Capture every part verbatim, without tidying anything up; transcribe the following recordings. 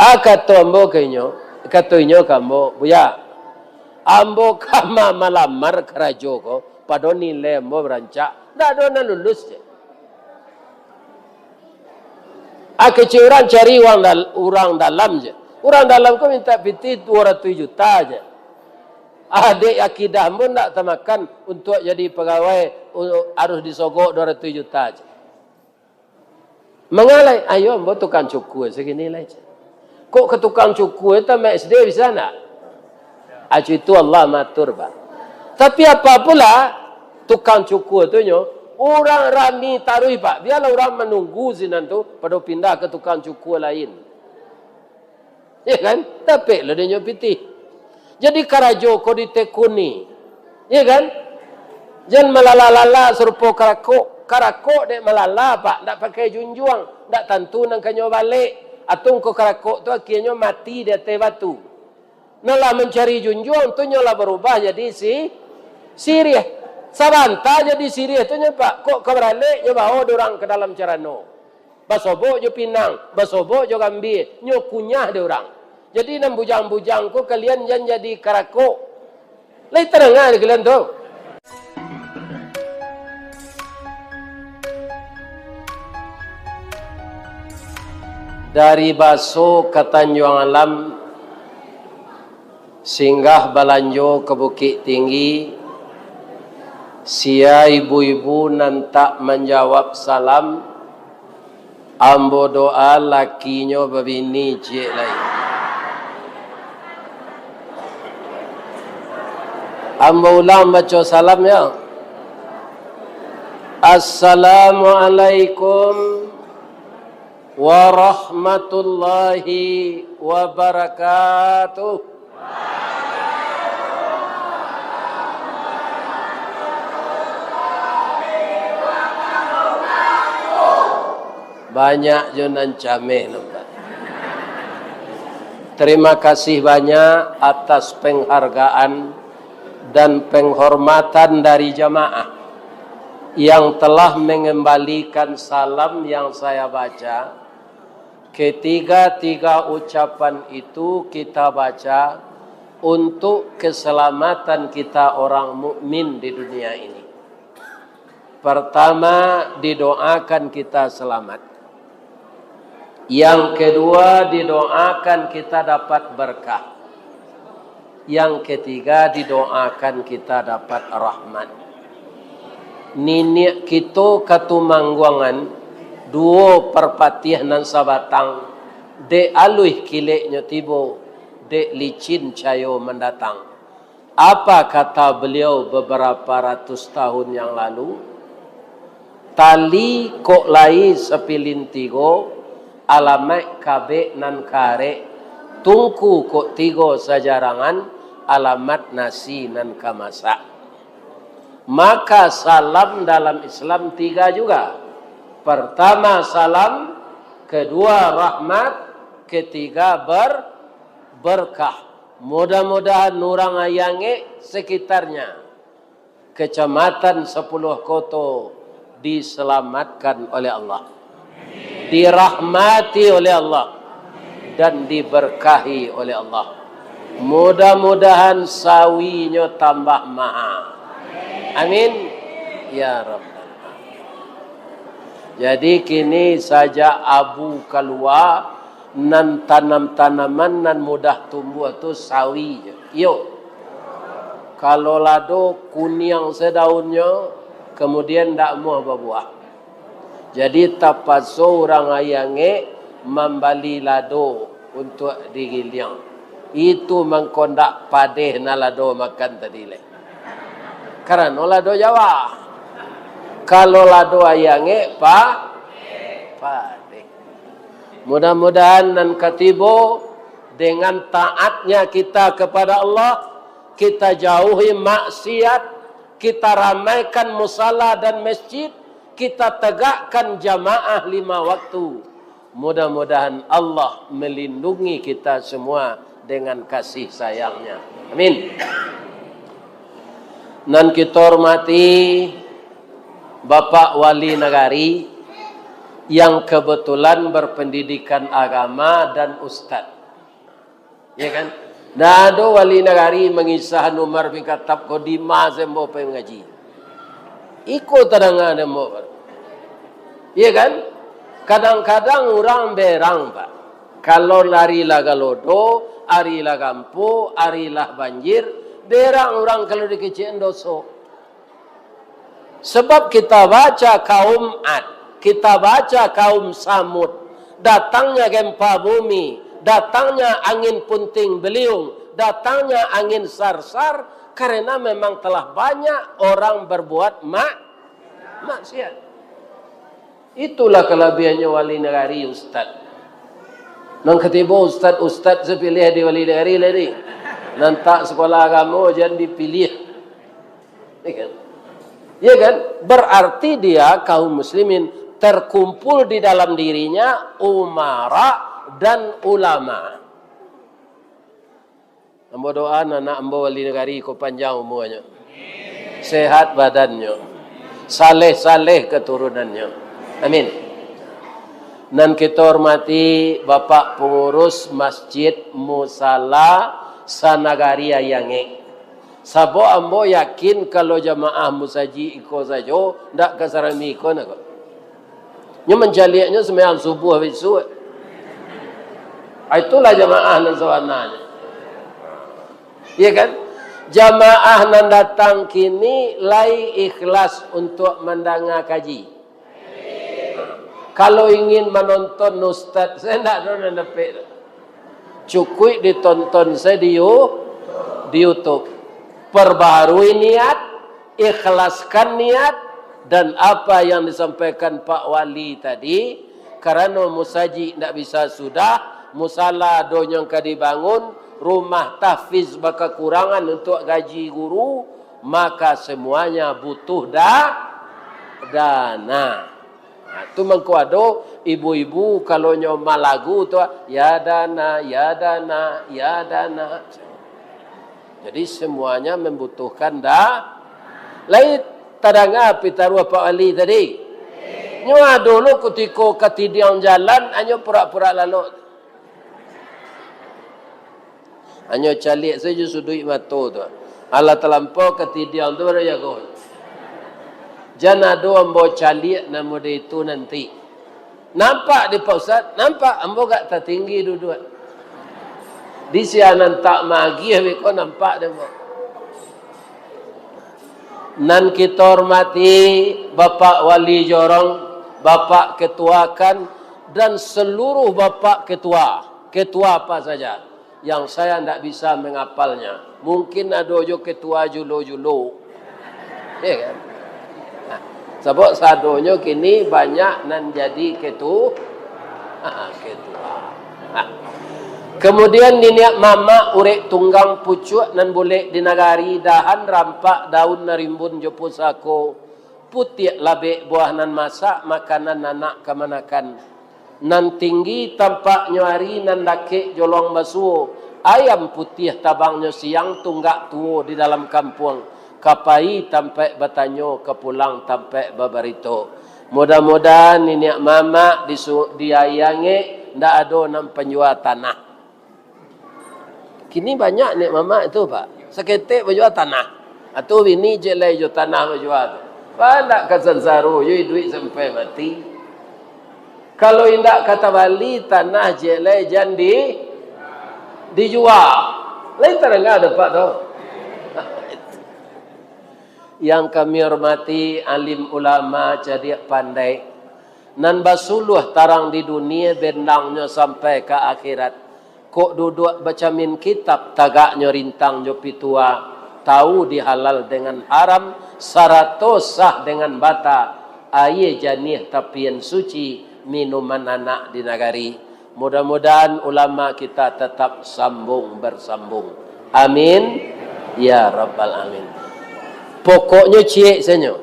Ah, kato ambo ka inyo, kato inyo ka ambo, "Buya, ambo ka ma-, malamar karajo ko, pado nilai ambo rancak, ndak ado nan lulus," je. Ah, kecek urang cari urang dal-, urang dalam je. Urang dalam ko mintak pitih duo ratuih juta je. Ah, dek akidah ambo ndak tamakan untuak jadi pagawai, u-, harus disogok duo ratuih juta je. Mangalai, ayo ambo tukang cukur sagini lai je. Kok ka tukang cukur tamat S D bisa ndak? Acu itu Allah maatur, Pak. Tapi apo pulo tukang cukur tu nyo, urang rami taruih, Pak. Bialah urang manunggu sinan tu, pado pindah ka tukang cukur lain. Ya kan? Dapek lah dinyo pitih. Jadi karajo ko ditekuni. Ya kan? Jan malala-lala sarupo karakok. Karakok dek malala, Pak, ndak pakai junjuang. Ndak tantu nan kanyo balek. Atau ko karakok tu akhianyo mati di ateh batu. Nah, lah mancari junjuang tu nyo lah barubah jadi si-, siriah. Sabanta jadi siriah tu nyo, Pak, kok ka baralek nyo bao dek urang ka dalam carano. Basobok jo pinang, basobok jo gambia, nyo kunyah dek urang. Jadi nan bujang-bujang ko kalian jan jadi karakok. Lai tadanga dek kalian tu? Dari Baso ka Tanjuang Alam, singgah balanjo ka Bukik Tinggi, sia ibu-ibu nan tak manjawab salam, ambo doa lakinyo babini ciek lai. Ambo ulang baco salam, yo. Assalamualaikum warahmatullahi wabarakatuh. Banyak jo nan cameh, nampak. Terima kasih banyak atas penghargaan dan penghormatan dari jamaah yang telah mengembalikan salam yang saya baca. Ketiga-tiga ucapan itu kita baca untuk keselamatan kita orang mukmin di dunia ini. Pertama, didoakan kita selamat. Yang kedua, didoakan kita dapat berkah. Yang ketiga, didoakan kita dapat rahmat. Niniak kito Katumangguangan, duo Parpatiah nan sabatang, dek aluih kileknyo tibo, dek licin cayo mandatang. Apa kata beliau beberapa ratus tahun yang lalu? Tali kok lai sapilin tigo, alamaik kabek nan karek, tungku kok tigo sajarangan, alamat nasi nan ka masak. Maka salam dalam Islam tiga juga. Pertama salam, kedua rahmat, ketiga ber-, berkah. Mudah-mudahan urang Ayie Angek sekitarnya, Kecamatan Sapuluah Koto diselamatkan oleh Allah, dirahmati oleh Allah, dan diberkahi oleh Allah. Mudah-mudahan sawinyo tambah maha. Amin. Ya Rabbal Alamin. Jadi kini sajak Abu kalua, nan tanam-tanaman nan mudah tumbuah tu sawi je. Iyo. Kalau lado kuniang se daunnyo, kemudian ndak muah babuah. Jadi tapaso urang Ayie Angek mambali lado untuak digiliang. Itu mangko ndak padeh nan lado makan tadi lai. Karano lado Jawa. Kalau lado Ayie Angek, pa-, padeh. Mudah-mudahan nan ka tibo, dengan taatnya kita kepada Allah, kita jauhi maksiat, kita ramaikan musala dan masjid, kita tegakkan jamaah lima waktu. Mudah-mudahan Allah melindungi kita semua dengan kasih sayang-Nya. Amin. Nan kita hormati Bapak Wali Nagari yang kebetulan berpendidikan agama dan ustadz. Ya kan? Ndak ado wali nagari mangisah Umar bin Khattab ko di ma se ambo pai mangaji. Iko tadanga dek ambo. Ya kan? Kadang-kadang urang berang, Pak. Kalau ari lah galodo, ari lah gampo, ari lah banjir, berang urang kalau dikecekan doso. Sebab kita baca kaum Ad, kita baca kaum Samud, datangnya gempa bumi, datangnya angin puting beliung, datangnya angin sarsar, karena memang telah banyak orang berbuat mak-, maksiat. Itulah kalabihannyo wali nagari, ustad. Nan katibo ustad-ustad sapiliah di wali nagari lai. Nan tak sekolah agamo jan dipiliah. Ya kan? Ya kan? Berarti dia kaum muslimin terkumpul di dalam dirinya umara dan ulama. Ambo doa anak ambo wali nagari ko panjang umuanyo, sehat badannyo, saleh-saleh katurunannyo. Amin. Nan kito hormati Bapak Pengurus Masjid Musala Sanagari Ayie Angek. Sabab ambo yakin kalau jamaah musajik iko sajo, ndak ka sarami iko nak ko. Nyo mancaliaknyo sumbayang subuah bisuak. Ah, itulah jamaah nan sabananyo. Iya kan? Jamaah nan datang kini lai ikhlas untuak mandanga kaji. Kalau ingin manonton ustaz, saya ndak tahu nan dapek tu. Cukuik ditonton sajo di You-, di YouTube. Perbaharui niat, ikhlaskan niat, dan apa yang disampaikan Pak Wali tadi, karano musajik ndak bisa sudah, musala do nyang ka dibangun, rumah tahfiz bakakurangan untuak gaji guru, maka semuanya butuh da-, dana. Nah, tu mangko ado ibu-ibu kalau nyo malagu tu, "Ya dana, ya dana, ya dana." Jadi semuanya membutuhkan da-, lai tadanga pitaruah Pak Wali tadi. Nyo ado lo kutiko katidiang jalan, anyo purak-purak lalok. Hanyo caliak sajo suduik mato tu. Alah talampau katidiang tu baru jago. Jan ado ambo caliak namo di itu nanti. Nampak di Pak Ustaz? Nampak. Ambo agak tatinggi duduak. Di sianan tak magiah beko nampak dek ambo. Nan kito hormati Bapak Wali Jorong, Bapak Ketua kan, dan seluruh Bapak Ketua, ketua apa saja. Yang saya ndak bisa mengapalnya. Mungkin ado jo ketua julo-julo. Ya kan? Nah, sabab sadonyo kini banyak nan jadi ketu-, ketua. Kemudian niniak mamak urek tunggang pucuak nan bulek di nagari, dahan rampak daun nan rimbun jo pusako, putiak labek buah nan masak, makanan anak kamanakan. Nan tinggi tampaknyo ari, nan dakek jolong basuo. Ayam putiah tabangnyo siang, tunggak tuo di dalam kampuang. Ka pai tampaik batanyo, ka pulang tampaik babarito. Mudah-mudahan niniak mamak di su-, di Ayie Angek ndak ado nan panjua tanah. Kini banyak niniak mamak tu, Pak. Saketek bajua tanah. Atau bini ciek lai jo tanah bajua tu. Pak, ndak ka sansaro jo iduik sampai mati. Kalau indak ka tabali tanah ciek lai jan di-, dijua. Lai tadanga dek Pak tu. Yang kami hormati alim ulama, cadiak pandai, nan basuluah tarang di dunia, bendangnyo sampai ka akhirat. Kok duduak bacamin kitab, tagaknyo rintang jo pitua, tahu di halal dengan haram, sarato sah dengan bata, aia janiah tapian suci, minuman anak di nagari. Mudah-mudahan ulama kita tetap sambung bersambung. Amin. Ya Rabbal Alamin. Pokoknyo ciek sanyo.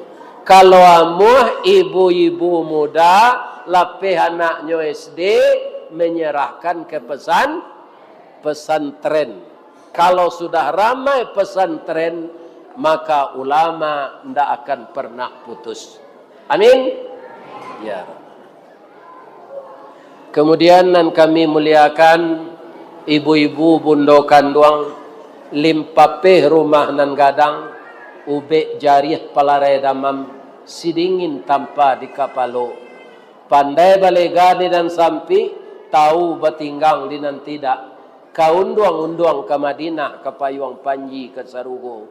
Kalau amuah ibu-ibu muda, lapeh anaknyo S D, menyerahkan ke pesan-, pesantren. Kalau sudah ramai pesantren, maka ulama ndak akan pernah putus. Amin. Ya Rabb. Kemudian nan kami muliakan, Ibu-ibu bundo kanduang, limpapeh rumah nan gadang, ubek jariah palarai damam, sidingin tampa di kapalo. Pandai balega di nan sampik, tau batinggang di nan tidak. Ka unduang-unduang ka Madinah, ka payuang panji ka sarugo.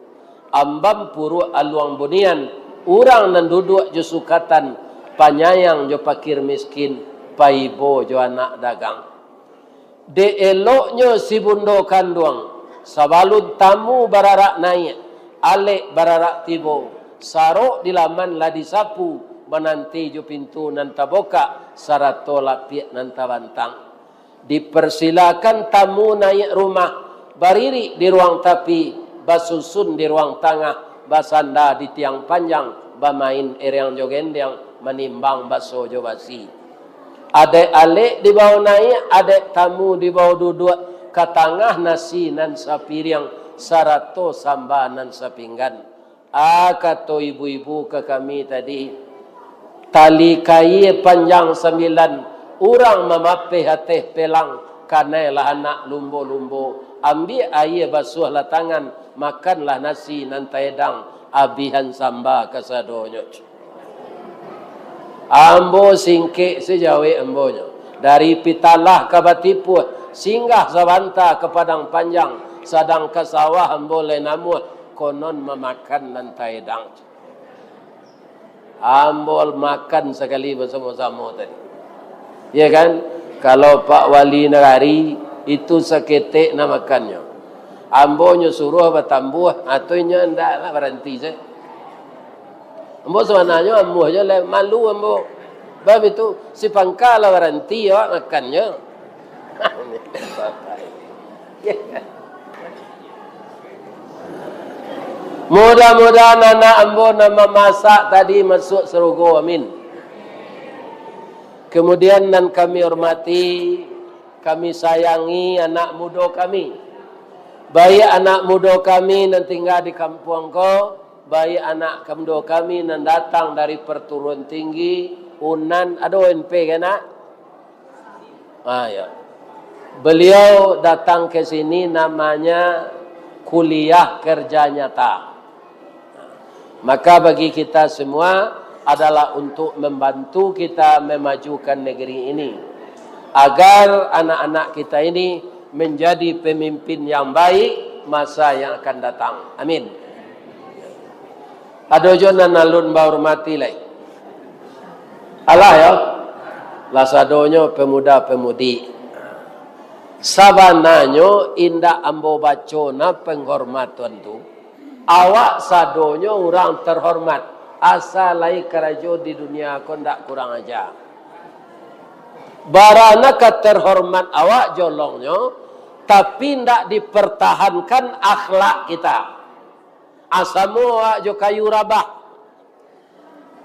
Ambam puruak aluang bunian, urang nan duduak jo sukatan, panyayang jo pakir miskin, paibo jo anak dagang. Dek eloknyo si bundo kanduang, sabalun tamu bararak naiak, alek bararak tibo, sarok di laman lah disapu, mananti jo pintu nan tabokak, sarato lapiak nan tabantang. Dipersilakan tamu naiak rumah, baririk di ruang tapi, basusun di ruang tangah, basanda di tiang panjang, bamain ereang jo gendeang, manimbang baso jo basi. Adaik alek dibao naiak, adaik tamu dibao duduak, ka tangah nasi nan sapiriang, sarato samba nan sapinggan. Ah, kato ibu-ibu ka kami tadi, tali kaia panjang sambilan, urang mamapeh ateh pelang, kanailah anak lumbo-lumbo, ambiak aia basuahlah tangan, makanlah nasi nan taedang, abihan samba kasadonyo. Ambo singkek sajawek ambonyo. Dari Pitalah ka Batipuah, singgah sabanta ka Padang Panjang, sadang ka sawah ambo lai namuah, konon mamakan nan taedang. Ambo makan sakali basamo-samo tadi. Ya kan? Kalau Pak Wali Nagari, itu saketek nak makannyo. Ambo nyo suruah batambuah, atau inyo ndak lah, baranti sajo. Ambo sabananyo amuah jo lah, malu ambo. Bab itu, si pangka lah baranti awak makannyo. Mudah-mudahan anak ambo nan mamasak tadi masuak sarugo, amin. Kemudian nan kami hormati, kami sayangi anak mudo kami. Baik anak mudo kami nan tingga di kampuang ko, baik anak mudo kami nan datang dari perturuan tinggi, Unan, ado N P ka nak? Ah, ya. Beliau datang ke sini namanya kuliah kerja nyata. Maka bagi kita semua adalah untuk membantu kita memajukan negeri ini, agar anak-anak kita ini menjadi pemimpin yang baik masa yang akan datang. Amin. Ado jo nan alun bahormati lai. Alah yo, lah sadonyo pemuda-pemudi. Sabananyo indak ambo baco nah penghormatan tu. Awak sadonyo urang terhormat, asa lai karajo di dunia ko ndak kurang aja. Barana ka terhormat awak jolongnyo, tapi ndak dipertahankan akhlak kita. Asamo awak jo kayu rabah.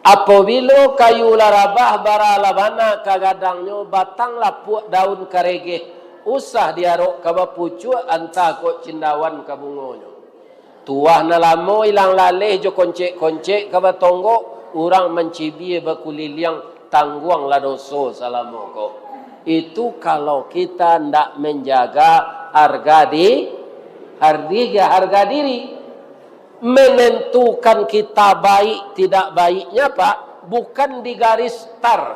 Apabilo kayu lah rabah, bara lah bana ka gadangnyo, batang lapuak, daun karegeh, usah diarok ka bapucuak, antah kok cindawan ka bungonyo. Tuah nan lamo ilang laleh jo koncek-koncek ka batonggok, urang mancibia bakuliliang, tangguanglah doso salamo ko. Itu kalau kita ndak menjaga harga di-, harga, harga diri. Menentukan kita baik tidak baiknya, Pak, bukan di garis start,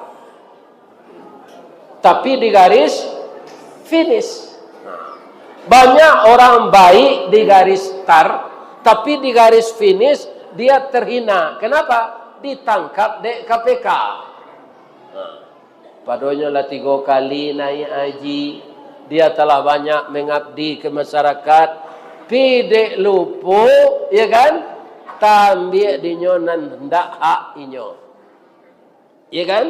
tapi di garis finish. Banyak orang baik di garis start, tapi di garis finish dia terhina. Kenapa? Ditangkap dek K P K. Padonyo lah tigo kali naiak haji, dia telah banyak mengabdi ke masyarakat, pi dek lupo, ya kan, taambiak dinyo nan ndak hak inyo. Ya kan?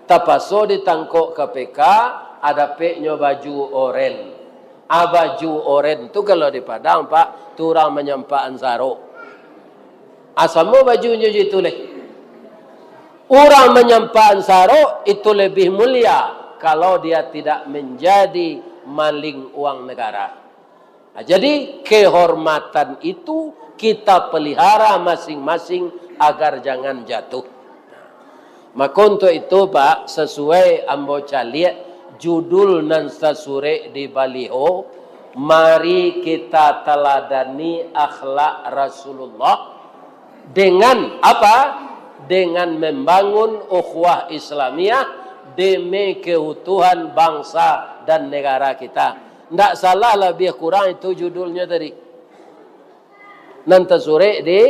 Tapaso ditangkok K P K, adapeknyo baju oren. Ah, baju oren tu kalau di Padang, Pak, tu urang manyampakan sarok. Asamo bajunyo jo itu leh. Urang manyampakan sarok itu lebih mulia kalau dia tidak menjadi maling uang negara. Nah, jadi kehormatan itu kita pelihara masing-masing agar jangan jatuh. Maka untuk itu, Pak, sesuai ambo caliak, Judul nan tasurek di baliho, mari kita taladani akhlak Rasulullah dengan apa? Dengan membangun ukhuwah Islamiyah demi keutuhan bangsa dan negara kita. Ndak salah, labiah kurang itu judulnya tadi. Nan tasurek di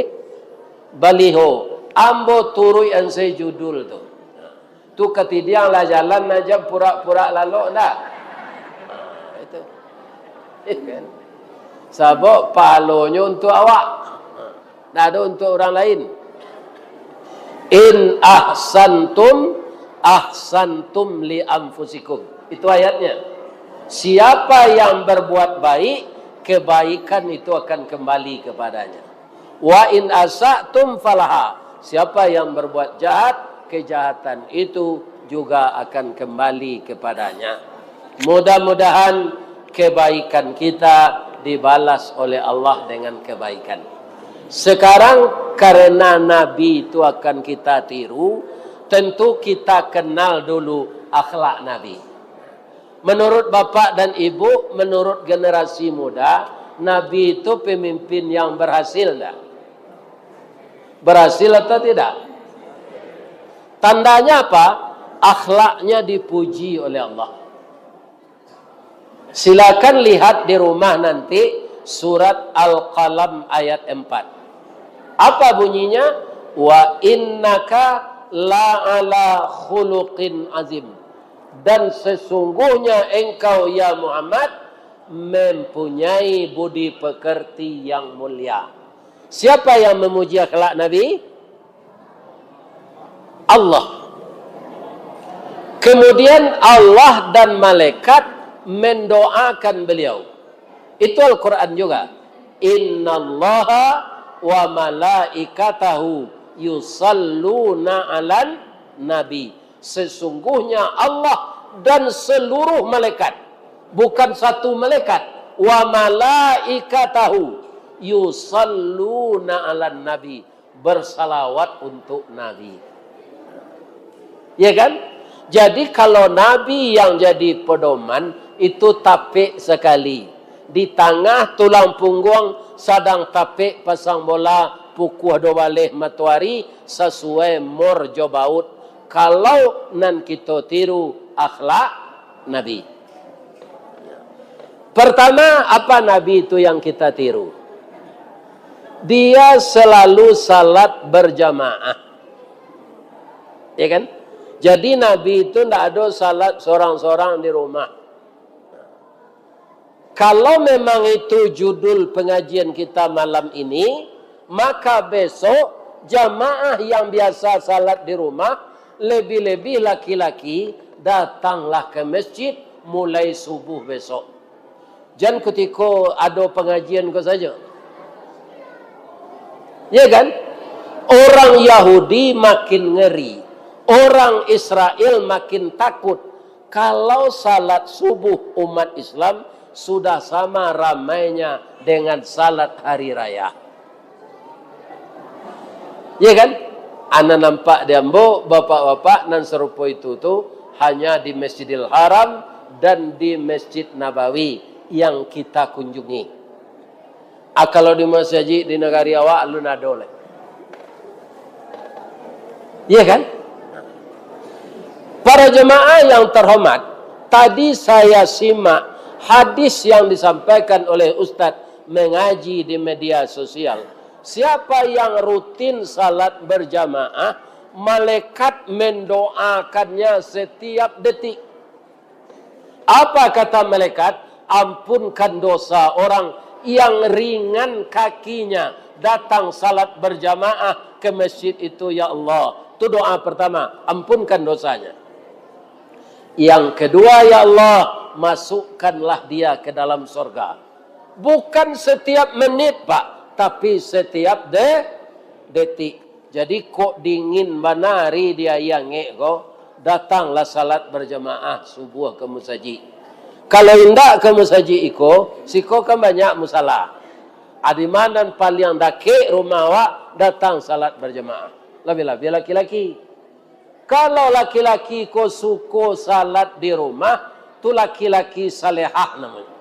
baliho. Ambo turuik an se judul tu. Tu katidiang lah jalan aja purak-purak lalok ndak? Itu. Kan? Sabab pahalonyo untuak awak. Ndak ado untuak urang lain. "In ahsantum, ahsantum li anfusikum." Itu ayatnya. Siapa yang berbuat baik, kebaikan itu akan kembali kepadanya. "Wa in asa'tum falaha." Siapa yang berbuat jahat, kejahatan itu juga akan kembali kepadanya. Mudah-mudahan kebaikan kita dibalas oleh Allah dengan kebaikan. Sekarang, karena Nabi itu akan kita tiru, tentu kita kenal dulu akhlak Nabi. Menurut bapak dan ibu, menurut generasi muda, Nabi itu pemimpin yang berhasil ndak? Berhasil atau tidak? Tandanya apa? Akhlaknya dipuji oleh Allah. Silakan lihat di rumah nanti surat Al-Qalam ayat empat. Apa bunyinya? "Wa innaka la ala khuluqin azim." Dan sesungguhnya engkau, ya Muhammad, mempunyai budi pekerti yang mulia. Siapa yang memuji akhlak Nabi? Allah. Kemudian Allah dan malaikat mendoakan beliau. Itu Al-Quran juga. "Innallaha wa malaikatahu yusalluna 'alan nabi." Sesungguhnya Allah dan seluruh malaikat, bukan satu malaikat, "wa malaikatahu yusalluna 'alan nabi," bersalawat untuk Nabi. Ya kan? Jadi, kalau Nabi yang jadi pedoman, itu tapek sekali. Di tangah tulang pungguang, sadang tapek pasang bola, pukua dua baleh matoari, sasuai mor jo baut. Kalau nan kito tiru akhlak Nabi. Pertama, apa Nabi itu yang kita tiru? Dia selalu salat berjamaah. Ya kan? Jadi, Nabi itu ndak ado salat sorang-sorang di rumah. Kalau memang itu judul pengajian kita malam ini, maka besok jamaah yang biasa salat di rumah, lebih-lebih laki-laki, datanglah ke masjid mulai subuh besok. Jan kutiko ado pangajian ko sajo. Ya kan? Orang Yahudi makin ngeri, orang Israel makin takut. Kalau salat subuh umat Islam sudah sama ramainya dengan salat hari raya. Ya kan? Ana nampak di ambo, bapak-bapak nan sarupo itu tu hanya di Masjidil Haram dan di Masjid Nabawi yang kita kunjungi. Ah, kalau di masajik di nagari awak, alun ado lai. Iya kan? Para jemaah yang terhormat, tadi saya simak hadis yang disampaikan oleh Ustadz mengaji di media sosial. Siapa yang rutin salat berjamaah, malaikat mendoakannya setiap detik. Apa kata malaikat? "Ampunkan dosa orang yang ringan kakinya datang salat berjamaah ke masjid itu, ya Allah." Itu doa pertama, "Ampunkan dosanya." Yang kedua, "Ya Allah, masukkanlah dia ke dalam sorga." Bukan setiap menit, Pak, tapi setiap de-, detik. Jadi, kok dingin bana ari di ari angek ko, datanglah salat berjamaah subuh ka musajik. Kalau indak ka musajik iko, siko kan banyak musala. Adi ma nan paliang dakek rumah awak, datang salat berjamaah. Labiah-labiah laki-laki. Kalau laki-laki ko suko salat di rumah, Tu laki-laki salehah namonyo.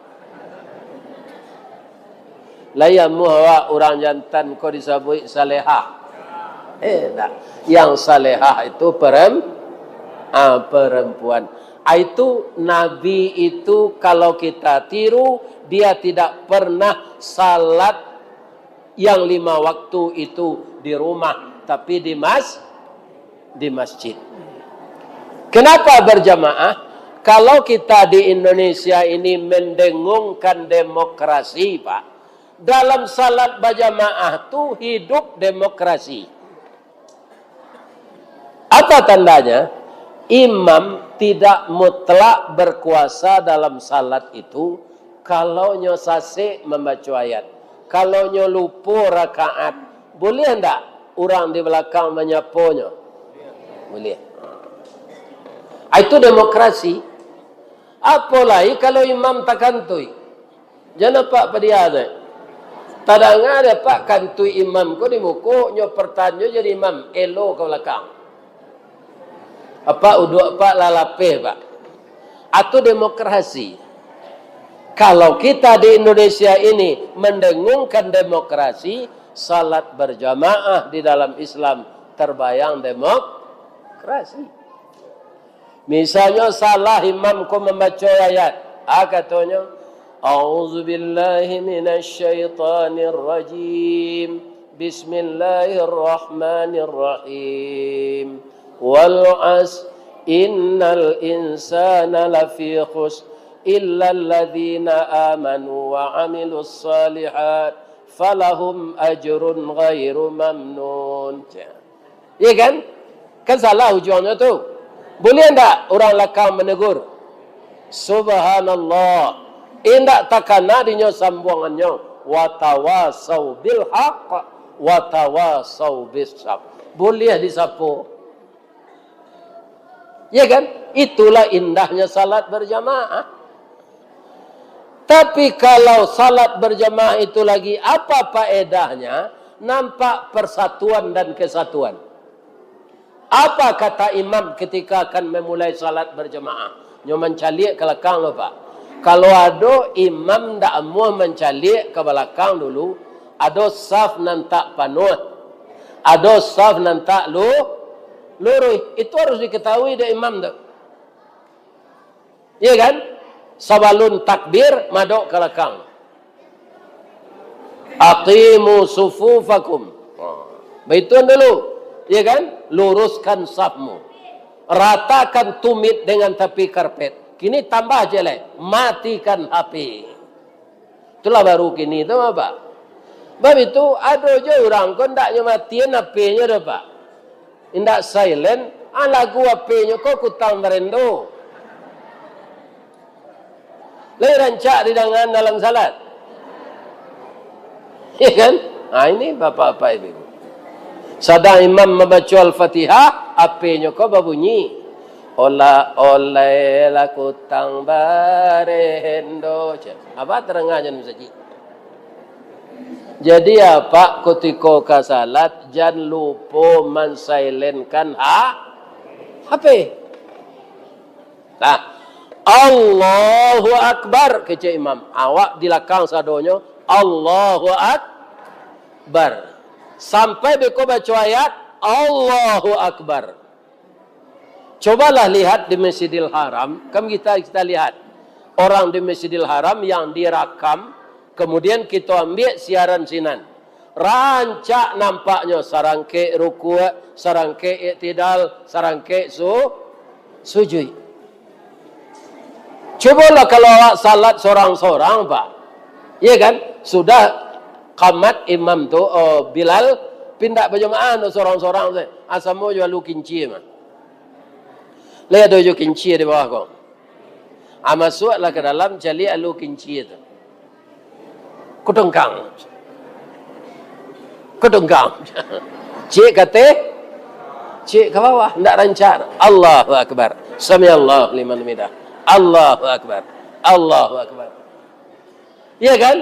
Lai amuah awak urang jantan ko disabuik salehah? Eh, ndak. Yang salehah itu perem-, ah, perempuan. Ah, itu Nabi itu kalau kita tiru, dia tidak pernah salat yang lima waktu itu di rumah, tapi di mas-, di masjid. Kenapa berjamaah? Kalau kita di Indonesia ini mendengungkan demokrasi, Pak, dalam salat bajamaah tu hidup demokrasi. Apa tandanya? Imam tidak mutlak berkuasa dalam salat itu, kalau nyo sasek mambaco ayat, kalau nyo lupo rakaat, buliah ndak urang di balakang manyaponyo? Buliah. Ah, itu demokrasi. Apo lai kalau imam takantui? Jan apak padia tu. Tadanga dek apak kantuik imam ko di muko, nyo partanyo jadi imam, elo ka balakang. Apak uduak apak lah lapeh, Pak. Atu demokrasi. Kalau kita di Indonesia ini mendengungkan demokrasi, salat berjamaah di dalam Islam terbayang demokrasi. Misalnyo salah imam ko mambaco ayat, ah, katonyo, "A'udzubillahi minasyaitonirrajim. Bismillahirrahmanirrahim. Wal 'asr, innal insana lafi khusr, illalladzina amanu wa 'amilus shalihat, falahum ajrun ghairu mamnun." Iya kan? Kan salah ujuangnyo tu. Buliah ndak urang lakang manegur? Subhanallah. Indak takana dinyo sambuangannyo, "Watawasau bil haq, watawasau bis sabr." Buliah disapo. Ya kan? Itulah indahnya salat berjamaah. Tapi kalau salat berjamaah itu lagi, apa faedahnya? Nampak persatuan dan kesatuan. Apa kata imam ketika akan memulai salat berjamaah? Nyo mancaliak ka lakang lo, Pak. Kalau ado imam ndak amuah mancaliak ka balakang dulu, ado saf nan tak panuah, ado saf nan tak lu-, luruih. Itu harus diketahui dek imam tu. Iya kan? Sabalun takbir, madok ka lakang. "Aqimu sufufakum." Baituan dulu. Iya kan? Luruskan safmu. Ratakan tumit dengan tapi karpet. Kini tambah jelek. Matikan H P. Itulah baru kini tu, Pak. Bab itu, ado jo urang ko ndak nyo matian H P-nyo doh, Pak. Indak silent, ah, lagu H P-nyo ko Kutang Barendo. Lai rancak didangan dalam salat. Ya kan? Ah, ini bapak-bapak ibu-ibu. Sadang imam mambaco Al-Fatihah, H P-nyo ko babunyi. Ola-olai lah Kutang Barendo. Cek. Apa terengah jan musajik? Jadi, apak kutiko ka salat, jan lupo mansilenkan ha-, H P. Nah, "Allahu Akbar," kecek imam. Awak di lakang sadonyo, "Allahu Akbar." Sampai beko baco ayat, "Allahu Akbar." Cobalah lihat di Masjidil Haram, kan kita, kita lihat orang di Masjidil Haram yang direkam, kemudian kita ambil siaran sinan. Rancak nampaknyo, sarangkek rukuk, sarangkek iktidal, sarangkek su-, sujud. Cubolah kalau awak salat sorang-sorang, Pak. Iya kan? Sudah kamat imam tu, oh, Bilal, pindah bajamaah tu sorang-sorang tu. Ah, samo jo alu kinci mah. Lai ado jo kinci di bawah ko. Ah, masuaklah ka dalam, caliak alu kinci tu. Kudengkang. Kudengkang. Cik kateh, cik ka bawah, ndak rancak. Allahu Akbar. Samiallahu liman hamidah. Allahu Akbar. Allahu Akbar. Iya kan?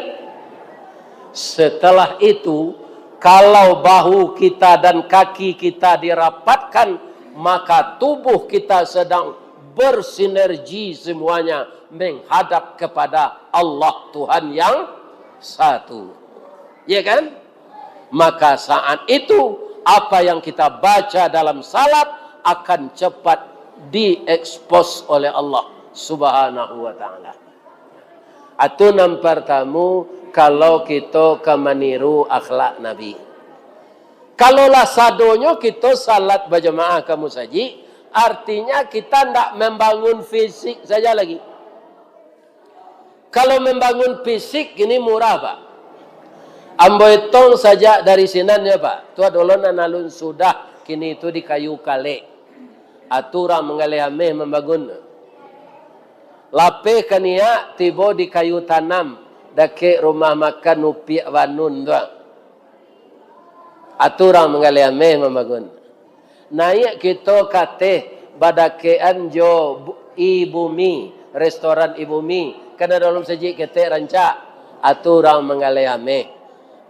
Setelah itu, kalau bahu kita dan kaki kita dirapatkan, maka tubuh kita sedang bersinergi semuanya menghadap kepada Allah Tuhan yang satu. Ya kan? Maka saat itu, apa yang kita baca dalam salat akan cepat diekspos oleh Allah Subhanahu wa Ta'ala. Atu nan partamu, kalau kito ka maniru akhlak Nabi. Kalau lah sadonyo kito salat bajamaah ka musajik, artinya kita ndak membangun fisik saja lagi. Kalau membangun fisik, kini murah, Pak. Ambo etong sajak dari sinan, ya, Pak. Tu ado lo nan alun sudah, kini tu di kayu kalek. Atu urang manggaleh ameh mambangun. Lapeh ka niak tibo di kayu tanam, dakek rumah makan Upiak Wanun tu. Atu urang manggaleh ameh mambangun. Naiak kito ka ateh badakekan jo bu-, I Bumi, restoran I Bumi, kan ado dalam sajik ketek rancak. Atu urang manggaleh ameh.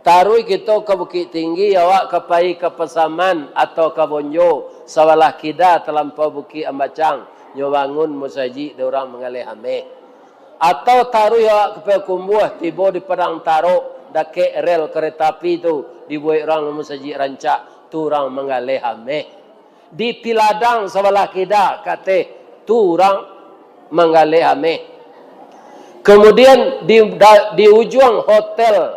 Taruih kito ka Bukik Tinggi, awak ka pai ka Pasaman atau ka Bonjo, sabalah kida talampau Bukik Ambacang, nyo bangun musajik dek urang manggaleh ameh. Atau taruih awak ka Payakumbuah, tibo di Padang Tarok, dakek rel kareta api tu, dibuek urang musajik rancak, tu urang manggaleh ameh. Di Piladang sabalah kida ka ateh, tu urang manggaleh ameh. Kemudian di, da-, di ujuang hotel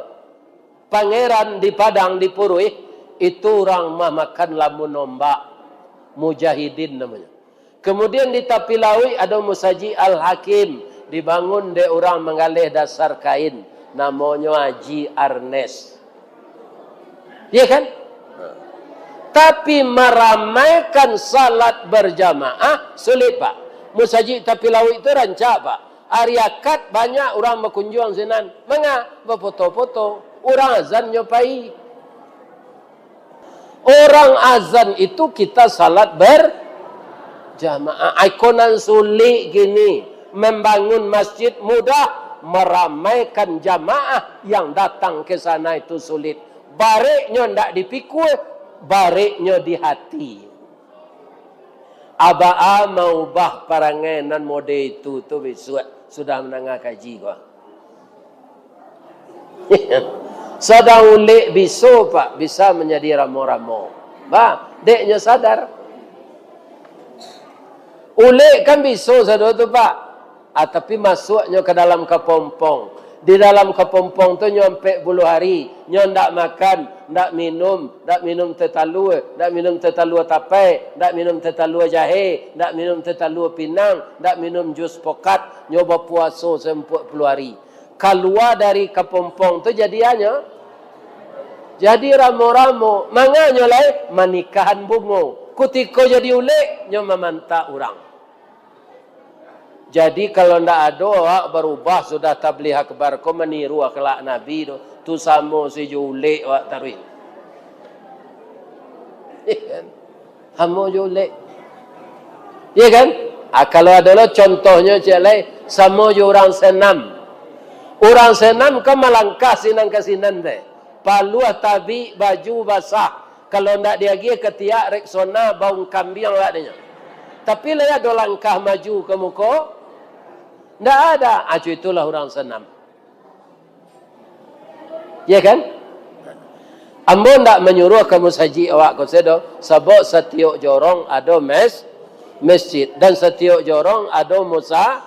Pangeran di Padang, di Puruih, itu urang mah makan lamun ombak, mujahidin namonyo. Kemudian di tapi lauik ado Musajik Al-Hakim, dibangun dek urang manggaleh dasar kain, namonyo Haji Arnes. Iya kan? Tapi maramaikan salat berjamaah sulit, Pak. Musajik tapi lauik tu rancak, Pak. Ari Akad banyak urang bakunjuang sinan. Manga? Bafoto-foto. Urang azan nyo pai. Urang azan itu kita salat berjamaah. Ai ko nan sulik kini, membangun masjid mudah, maramaikan jamaah yang datang ke sana itu sulit. Bareknyo ndak dipikul, bareknyo di hati. Abah a maubah parangai nan mode itu tu bisuak sudah mandanga kaji ko. Sadang ulek biso, Pak, bisa manjadi ramo-ramo. Bah, dek nyo sadar. Ulek kan biso sado tu, Pak. Ah, tapi masuaknyo ka dalam kapompong. Di dalam kapompong tu nyo ampek puluah ari, nyo ndak makan, ndak minum, ndak minum teh talua, ndak minum teh talua tapai, ndak minum teh talua jahe, ndak minum teh talua pinang, ndak minum jus pokat, nyo bapuaso sampuak puluah ari. Kalua dari kapompong tu jadi anyo, jadi ramo-ramo. Manganyo lai manikahan bungo. Kutiko jadi ulek, nyo mamantak urang. Jadi, kalau ndak ado awak barubah sudah tabligh akbar ko maniru akhlak Nabi tu, tu samo se jo ulek awak taruih. Iya kan? Samo jo ulek. Iya kan? Ah, kalau ado lo contohnyo ciek lai, samo jo urang senam. Urang senam kan malangkah sinan ka sinan teh. Paluah tabik, baju basah. Kalau ndak diagiah katiak Rexona, baung kambiang awak dinyo. Tapi lai ado langkah maju ka muko? Ndak ada. Acu itulah urang senam. Ya kan? Ambo ndak manyuruah ka musajik awak ko sedo, sabab satiok jorong ado mes-, masjid, dan satiok jorong ado musa-,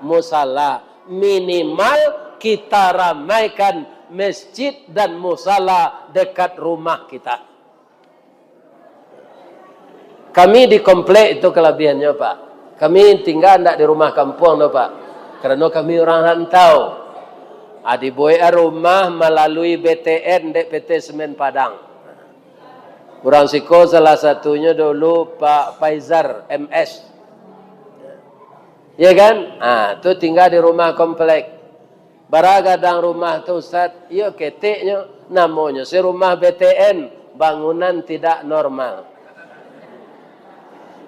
musala. Minimal kita ramaikan masjid dan musala dekat rumah kita. Kami di komplek itu kalabiahannyo, Pak. Kami tingga ndak di rumah kampuang doh, Pak. Karano kami urang rantau. Ah, dibuek rumah malalui B T N dek P T Semen Padang. Urang siko salah satunyo dulu Pak Faizar M S. Ya kan? Ah, tu tingga di rumah komplek. Bara gadang rumah tu, Ustaz? Iyo, keteknyo. Namonyo se rumah B T N, bangunan tidak normal.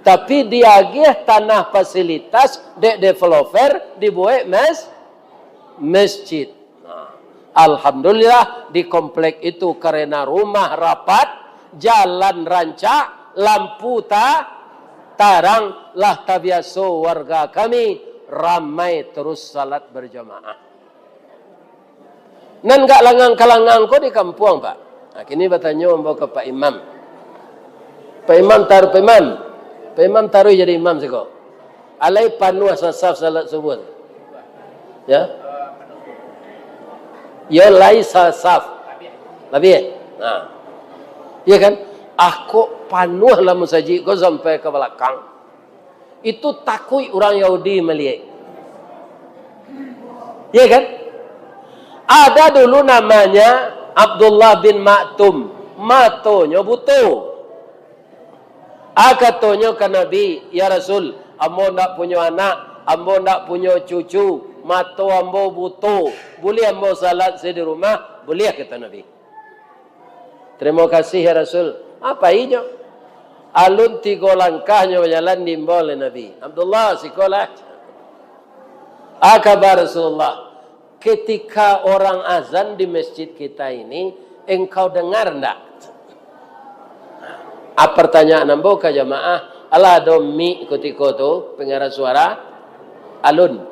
Tapi diagiah tanah fasilitas dek developer, dibuek mes-, masjid. Nah, alhamdulillah, di komplek itu karena rumah rapat, jalan rancak, lampu ta-, tarang, Lah tabiaso warga kami ramai terus salat berjamaah. Nan gak langang-kalangang ko di kampuang, Pak. Nah, kini batanyo ambo ka Pak Imam. Pak Imam taruih, Pak Imam. Pak Imam taruih jadi imam siko. Alai panuah sasaf salat subuah tu. Ya. Yo lai sasaf. Labiah. Nah. Ya kan? Ah, kok panuah lah musajik ko sampai ka balakang. Itu takuik urang Yahudi maliek. Ya kan? Ada dulu namanya Abdullah bin Maktum. Matonyo buto. Ah, katonyo ka Nabi, "Ya Rasul, ambo ndak punyo anak, ambo ndak punyo cucu, mato ambo buto. Buliah ambo salat se di rumah?" "Buliah," kato Nabi. "Tarimo kasih, ya Rasul." Apo inyo? Alun tigo langkahnyo bajalan diimbau oleh Nabi. "Abdullah, sikolah." Ah, kaba Rasulullah, "Ketika orang azan di masjid kita ini, engkau dengar ndak?" Ah, pertanyaan ambo ka jamaah, alah ado mik kutiko tu, pengeras suara? Alun.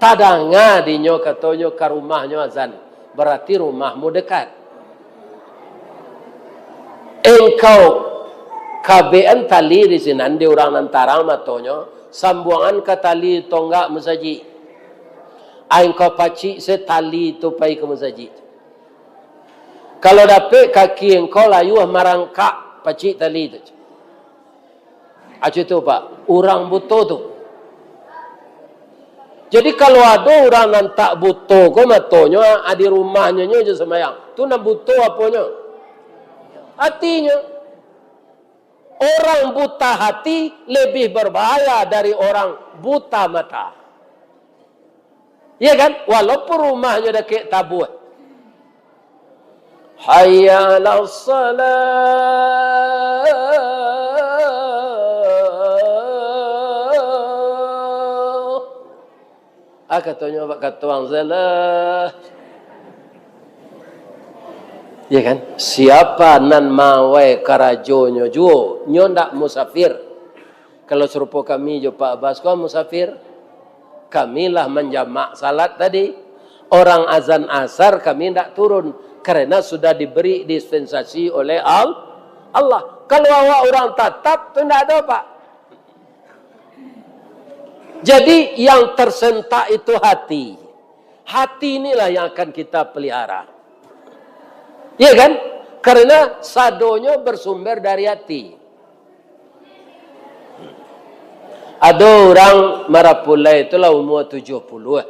Tadanga dinyo katonyo ka rumahnyo azan, berarti rumahmu dekat. Engkau kabean tali di sinan di urang nan tarang matonyo, sambuangan ka tali tonggak musajik. Ai, engkau pacik se tali tu pai ka musajik. Kalau dapek kaki engkau layuah marangkak, pacik tali tu. Acu tu, Pak, urang buto tu. Jadi, kalau ado urang nan tak buto ko matonyo, ah, di rumahnyo nyo je sambayang. Tu nan buto aponyo? Hatinyo. Orang buta hati lebih berbahaya dari orang buta mata. Ya kan? Walaupun rumahnyo dakek tabuah. Hayya 'alas salah. Ah, katonyo, "Bak katuang salah." Ya kan? Siapa nan mawai karajonyo juo, nyo ndak musafir. Kalau sarupo kami jo Pak Abbas, ko musafir. Kami lah manjamak salat tadi. Orang azan asar kami ndak turun, karena sudah diberi dispensasi oleh Al-, Allah. Kalau awak urang tatap, tu ndak ado, Pak. Jadi, yang tersentak itu hati. Hati inilah yang akan kita pelihara. Ya kan? Karena sadonyo bersumber dari hati. Ado urang marapulai tu lah umua tujuah puluah.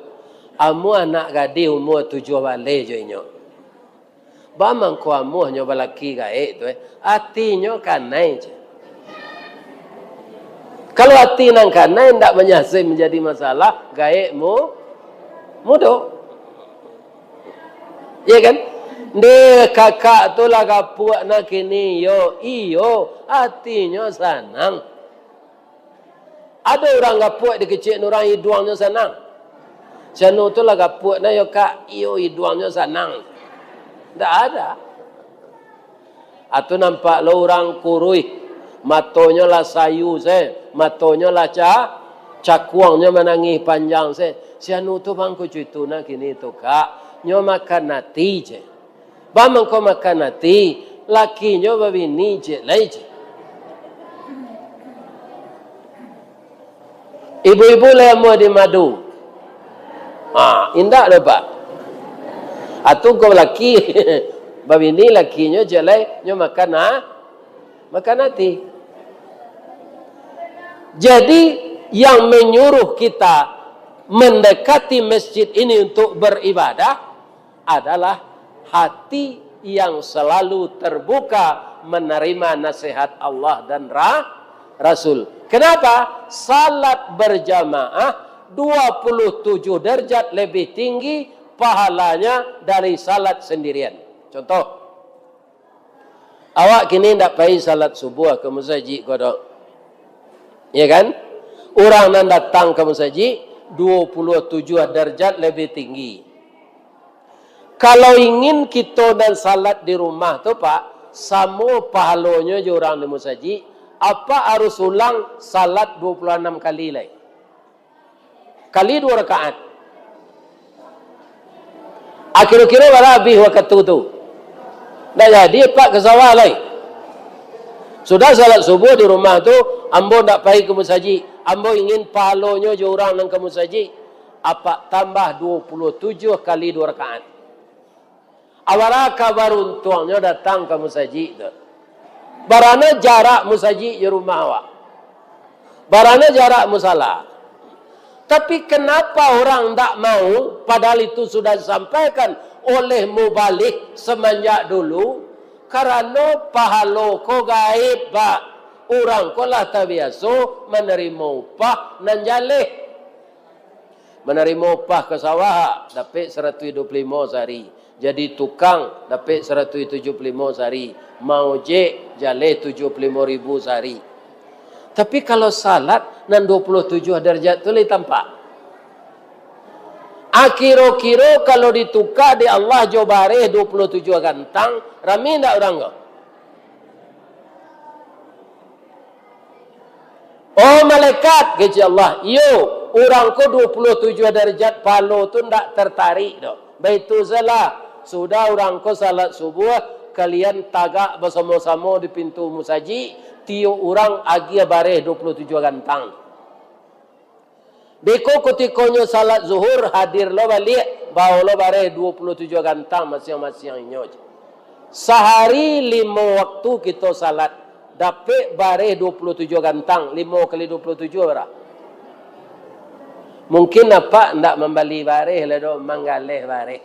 Amuah anak gadih umua tujuah baleh jo inyo. Ba mangko amuah nyo balaki gaek tu, eh? Atinyo kanai je. Kalau ati nan kanai ndak manyasai manjadi masalah, gaek mu-, mudo. Ya kan? Ndeh, kakak tu lah gapuak nah kini, yo, iyo, atinyo sanang. Ado urang gapuak di kecek urang iduangnyo sanang. Sianu tu lah gapuak nah yo, Kak, iyo, iduangnyo sanang. Ndak ada. Atu nampak lo urang kuruih, matonyo lah sayu se, matonyo lah ca-, cakuangnyo manangih panjang se. Sianu tu bangko cuitu nah kini tu, Kak, nyo makan ati je. Ba mangko makan ati, lakinyo babini ciek lai ciek. Ibu-ibu lai amuah di madu. Ha, indak doh, Pak. Atu ko laki, babini lakinyo ciek lai, nyo makan, ha? Makan ati. Jadi, yang menyuruh kita mendekati masjid ini untuk beribadah, adalah hati yang selalu terbuka menerima nasihat Allah dan Ra-, Rasul. Kenapa? Salat berjamaah dua puluh tujuh derajat lebih tinggi pahalanya dari salat sendirian. Contoh, awak kini ndak pai salat subuah ka musajik ko doh. Ya kan? Urang nan datang ka musajik, dua puluh tujuh darjat lebih tinggi. Kalau ingin kito nan salat di rumah tu, Pak, samo pahalonyo jo urang di musajik, Apak harus ulang salat dua puluh anam kali lai. Kali dua rakaat. Akiro-kiro bara abih wakatu tu. Ndak jadi apak ka sawah lai. Sudah salat subuh di rumah tu, ambo ndak pai ka musajik. Ambo ingin pahalonyo jo urang nan ka musajik. Apak tambah dua puluh tujuh kali dua rakaat. Awalah ka baruntuangnyo datang ka musajik tu. Barano jarak musajik jo rumah awak? Barano jarak musala? Tapi kenapa orang ndak mau, padahal itu sudah disampaikan oleh mubalig semenjak dulu? Karano pahalo ko gaib, Pak. Urang ko lah tabiaso manarimo upah nan jaleh. Manarimo upah ka sawah, dapek saratuih duo puluah limo sahari. Jadi tukang, dapek saratuih tujuah puluah limo sahari. Maojek, jaleh tujuah puluah limo ribu sahari. Tapi kalau salat, nan duo puluah tujuah darajat tu lai tampak. Akiro-kiro kalau dituka dek Allah jo bareh duo puluah tujuah gantang, rami ndak urang ko? Oh malaikat, kecek Allah, iyo, urang ko duo puluah tujuah darajat pahalo tu ndak tartarik doh. Baitu sajolah, sudah urang ko salat subuah, kalian tagak basamo-samo di pintu musajik, tiok urang agiah bareh duo puluah tujuah gantang. Beko kutikonyo salat zuhur, hadir lo baliak, bao lo bareh duo puluah tujuah gantang masiang-masiang inyo. Sahari limo waktu kito salat, dapek bareh duo puluah tujuah gantang, limo kali duo puluah tujuah bara? Mungkin apak ndak mambali bareh lai doh, manggaleh bareh.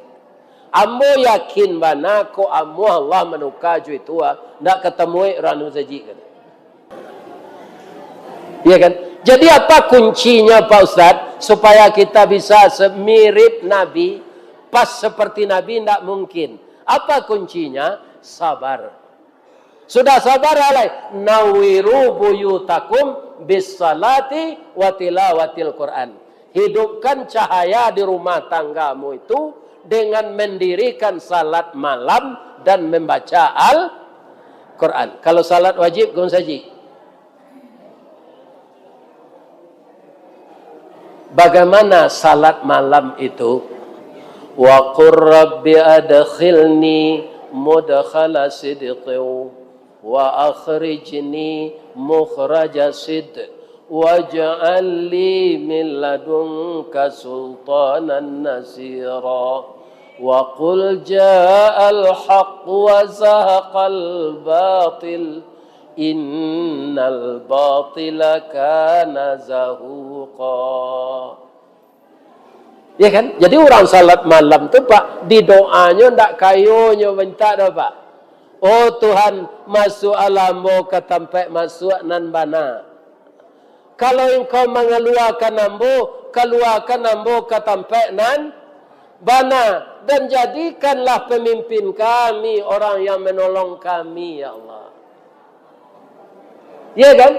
Ambo yakin bana, kok amuah Allah manuka jo itu, ah, ndak katamuek urang di musajik, kato. Iya kan? Jadi apa kuncinya, Pak Ustaz, supaya kita bisa se-, mirip Nabi, pas seperti Nabi? Ndak mungkin. Apa kuncinya? Sabar. Sudah sabar, alai, "Nawwiru buyutakum bis salati wa tilawatil Quran." Hidupkan cahaya di rumah tanggamu itu dengan mendirikan salat malam dan membaca Al-Quran. Kalau salat wajib, ka musajik. Bagaimana salat malam itu? "Wa qur rabbi adkhilni mudkhala sidqin wa akhrijni mukhraja sidq, waj'al li min ladunka sultanan nasira. Wa qul ja'al haqq wa zahaqal batil, innal batila kana zahuqa." Ya kan? Jadi urang salat malam tu, Pak, di doanyo ndak kayo nyo mintak doh, Pak. "Oh Tuhan, masuaklah ambo ka tampek masuak nan bana. Kalau Engkau mangaluakan ambo, kaluakan ambo ka tampek nan bana, dan jadikanlah pemimpin kami orang yang menolong kami, ya Allah." Ya kan?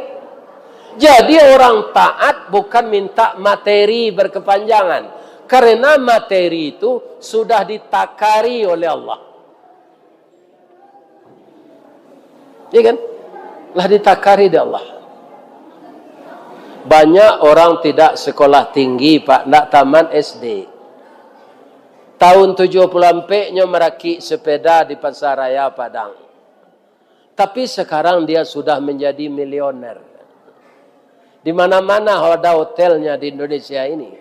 Jadi orang taat bukan minta materi berkepanjangan, karena materi itu sudah ditakari oleh Allah. Ya kan? Lah ditakari dek Allah. Banyak orang tidak sekolah tinggi, Pak, ndak tamat S D. Tahun tujuh puluh ampek nyo marakik sepeda di Pasar Raya Padang. Tapi sekarang dia sudah menjadi milioner. Di mana-mana ada hotelnya di Indonesia ini.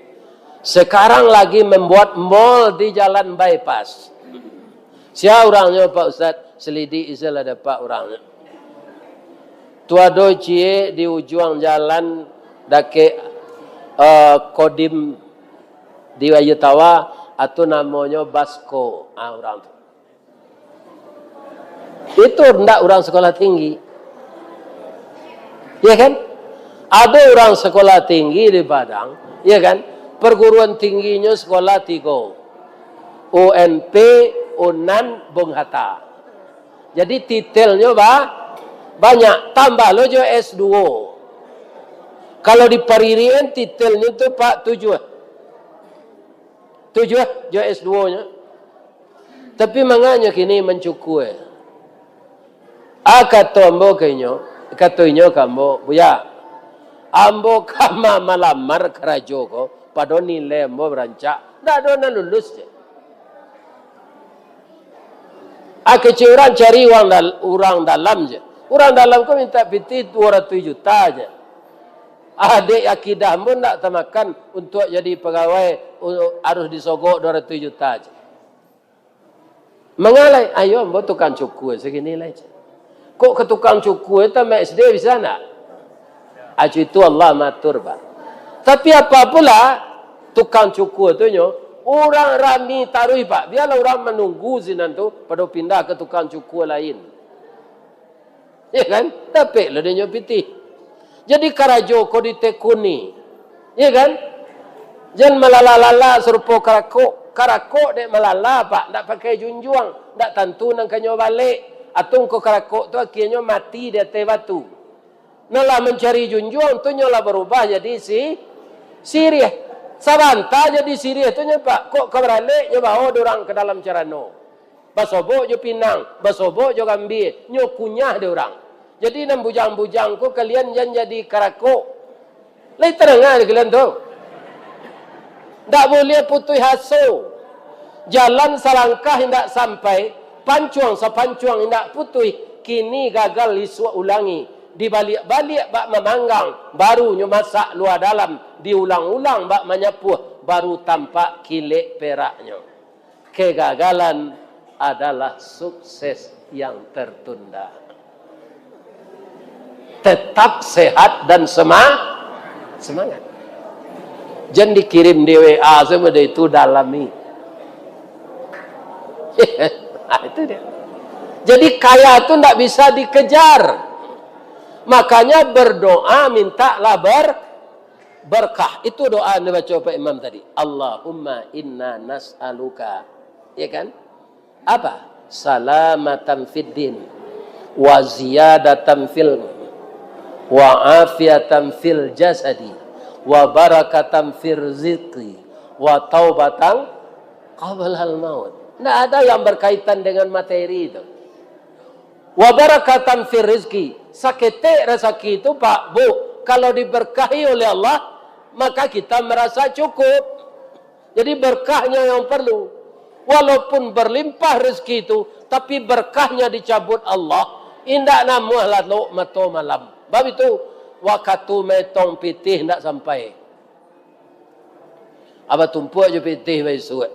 Sekarang lagi membuat mall di Jalan Bypass. Sia urangnyo, Pak Ustaz? Selidik isi lah dapek urangnyo. Tu ado ciek di ujuang jalan dakek, eh, Kodim di Ayu Tawa, atau namonyo Basko. Ah, urang tu. Itu ndak urang sekolah tinggi. Ya kan? Ado urang sekolah tinggi di Padang, ya kan? Perguruan tingginyo sekolah tigo. U N P, Unan, Bung Hatta. Jadi titelnyo ba-, banyak, tambah lo jo S duo. Kalau di Paririan titelnyo tu, Pak, tujuah. Tujuah jo S duonyo. Tapi manganyo kini mancukua. Ah, kato ambo ka inyo, Kato inyo ka ambo, "Buya, ambo ka ma-, malamar karajo ko, pado nilai ambo rancak, ndak ado nan lulus," je. Ah, kecek urang cari urang dal-, urang dalam je. Urang dalam ko mintak pitih duo ratuih juta je. Ah, dek akidah ambo ndak tamakan untuak jadi pagawai, u-, harus disogok duo ratuih juta je. Mangalai, ayo ambo tukang cukur sagini lai. Kok ka tukang cukur tamat S D bisa ndak? Acu itu Allah matur, Pak. Tapi apa pula tukang cukur tu nyo, urang rami taruih, Pak. Biarlah urang manunggu sinan tu, pado pindah ka tukang cukur lain. Ya kan? Dapek lah dia nyo pitih. Jadi karajo ko ditekuni. Ya kan? Jan malala-lala sarupo karakok. Karakok dek malala, Pak, ndak pakai junjuang. Ndak tantu nan kanyo balek. Atau ko karakok tu akhirnyo mati di ateh batu. Nah, lah mancari junjuang tu nyo lah barubah jadi si-, siriah. Sabanta jadi siriah tu nyo, Pak, kok ka baralek nyo bawa dek urang ka dalam carano. Basobok jo pinang, basobok jo gambia, nyo kunyah dek urang. Jadi nan bujang-bujang ko kalian jan jadi karakok. Lai tadanga dek kalian tu? Ndak buliah putuih aso. Jalan salangkah indak sampai, pancuang sapancuang indak putuih, kini gagal isuak ulangi. Dibaliak-baliak bak mamanggang, baru nyo masak lua dalam, diulang-ulang bak manyapuah, baru tampak kilek peraknyo. Kegagalan adalah sukses yang tertunda. Tetap sehat dan sema-, semangat. Jan dikirim di W A sajo itu, dalami. Nah, itu dia. Jadi kaya tu ndak bisa dikejar. Makanya berdoa mintalah ber-, berkah. Itu doa yang dibaco Pak Imam tadi. "Allahumma inna nas'aluka." Ya kan? Apa? "Salamatan fid din, wa ziyadatan fil, wa afiatan fil jasadi, wa barakatan fir rizqi, wa taubatan qablal maut." Ndak ada yang berkaitan dengan materi itu. "Wa barakatan fir rizqi." Saketek rasaki itu, Pak, Bu, kalau diberkahi oleh Allah, maka kita merasa cukup. Jadi, berkahnya yang perlu. Walaupun berlimpah rezeki itu, tapi berkahnya dicabut Allah, indak namuah lalok mato malam. Bab itu, wakatu maetong pitih indak sampai. Abah tumpuak jo pitih baisuak.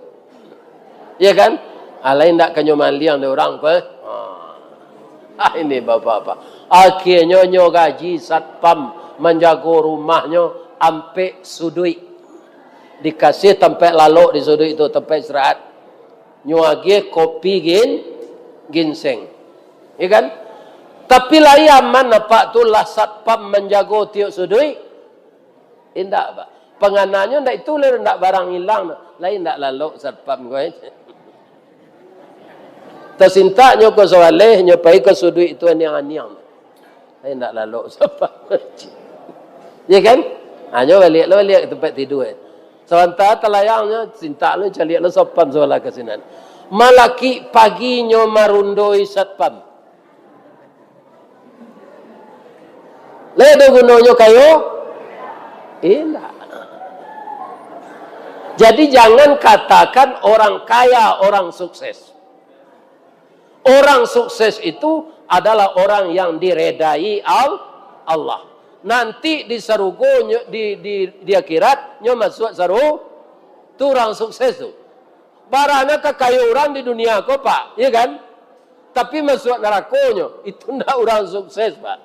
Ya kan? Alai indak kanyo maliang dek urang ko, eh? Ha. Ah, ini bapak-bapak. Akhirnyo nyo gaji satpam manjago rumahnyo ampek suduik. Dikasih tampek lalok di suduik tu, tampek istirahat. Nyo agiah kopi gin-, ginseng. Ya kan? Tapi lai aman apak tu lah satpam manjago tiok suduik? Indak, Pak. Pangananyo ndak itu, lai ndak barang ilang. Lai ndak lalok satpam ko, eh. Tasintak nyo ko sawaleh, nyo pai ka suduik tu aniang-aniang. Ai, indak lalok satpam. Ya kan? Ha, nyo baliak lo, baliak ka tampek tidua, eh. Sabanta talayang nyo, sintak lo, caliak lo satpam sabalah ka sinan. Malakik pagi nyo marundoi satpam. Lai ado gunonyo kayo? Indak. Jadi, jangan katakan orang kaya, orang sukses. Orang sukses itu adalah orang yang diredai Al-, Allah. Nanti di sarugo nyo, di, di, di akhirat, nyo masuak saru-, tu orang sukses tu. Barana ka kayo urang di dunia ko, Pak, iya kan? Tapi masuak narakonyo, itu ndak urang sukses, Pak.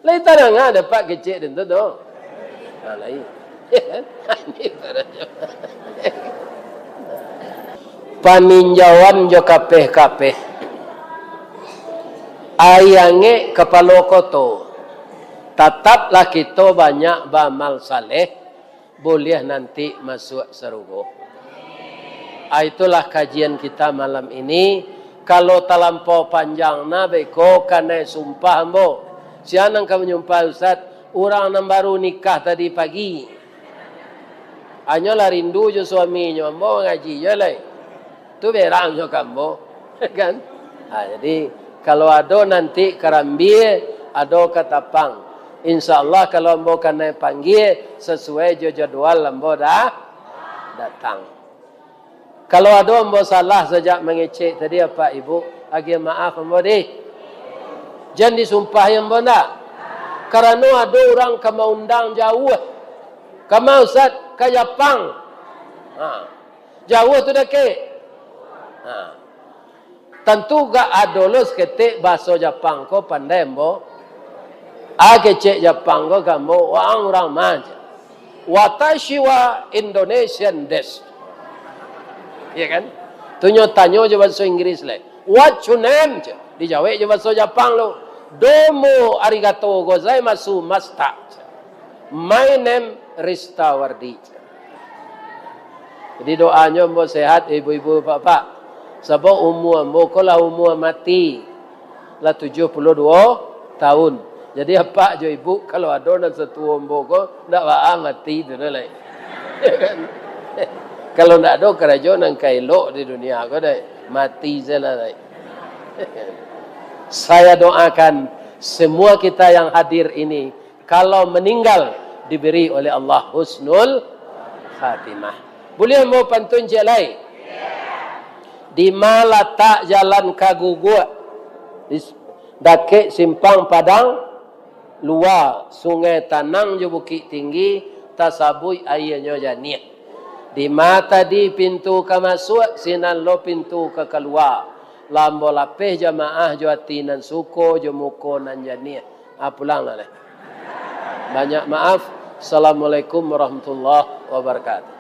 Lai tadanga dek Apak kecek den tu, tu? Nah, lai. Paninjauan jo kapeh-kapeh. Aia angek kapalo koto. Tataplah kito banyak baamal saleh, buliah nanti masuak sarugo. Ah, itulah kajian kita malam ini. Kalau talampau panjang nah, beko kanai sumpah ambo. Sia nan ka manyumpah, Ustaz? Urang nan baru nikah tadi pagi. Hanyolah rindu jo suaminyo, ambo mangaji jo lai. Tu berang jo ka ambo. Kan? Ah, jadi, Kalau ado nanti karambia, ado katapang. Insya Allah, kalau ambo kanai panggia, sasuai jo jadwal ambo dah datang. Kalau ado ambo salah sajak mangecek tadi, Apak Ibu, agiah maaf ambo dih. Jan disumpahi ambo ndak? Karano ado urang ka maundang jauah. Kama, Ustaz? Ka Japang. Ha. Jauah tu dakek? Ha. Tantu gak ado lo saketek bahaso Japang ko pandai ambo. A kecek Japang ko ka ambo, "Waang urang ma?" Watashi wa Indonesian desu. Iya kan? Tu nyo tanyo jo bahaso Inggris lai. "What your name?" cek. Dijawek jo bahaso Japang lo. "Domo arigato gozaimasu mashita," cek. "My name Ristawardi," cek. Jadi doanyo ambo sehat, ibu-ibu, bapak-bapak. Sabab umua ambo ko lah umua mati. Lah tujuah puluah duo tahun. Jadi apak jo ibu, kalau ado nan satuo ambo ko, ndak baa mati tu doh lai. Kalau ndak ado karajo nan ka elok di dunia ko dai, mati sajolah lai. Saya doakan semua kita yang hadir ini, kalau meninggal, diberi oleh Allah husnul khatimah. Buliah ambo pantun ciek lai? Dima latak jalan ka Guguak? Di s-, dakek simpang Padang Lua, Sungai Tanang jo Bukik Tinggi, tasabuik aianyo janiah. Dima tadi pintu ka masuak, sinan lo pintu ka kalua. Lah ambo lapeh jamaah jo ati nan suko, jo muko nan janiah. Ah, pulanglah lai. Banyak maaf. Assalamualaikum warahmatullahi wabarakatuh.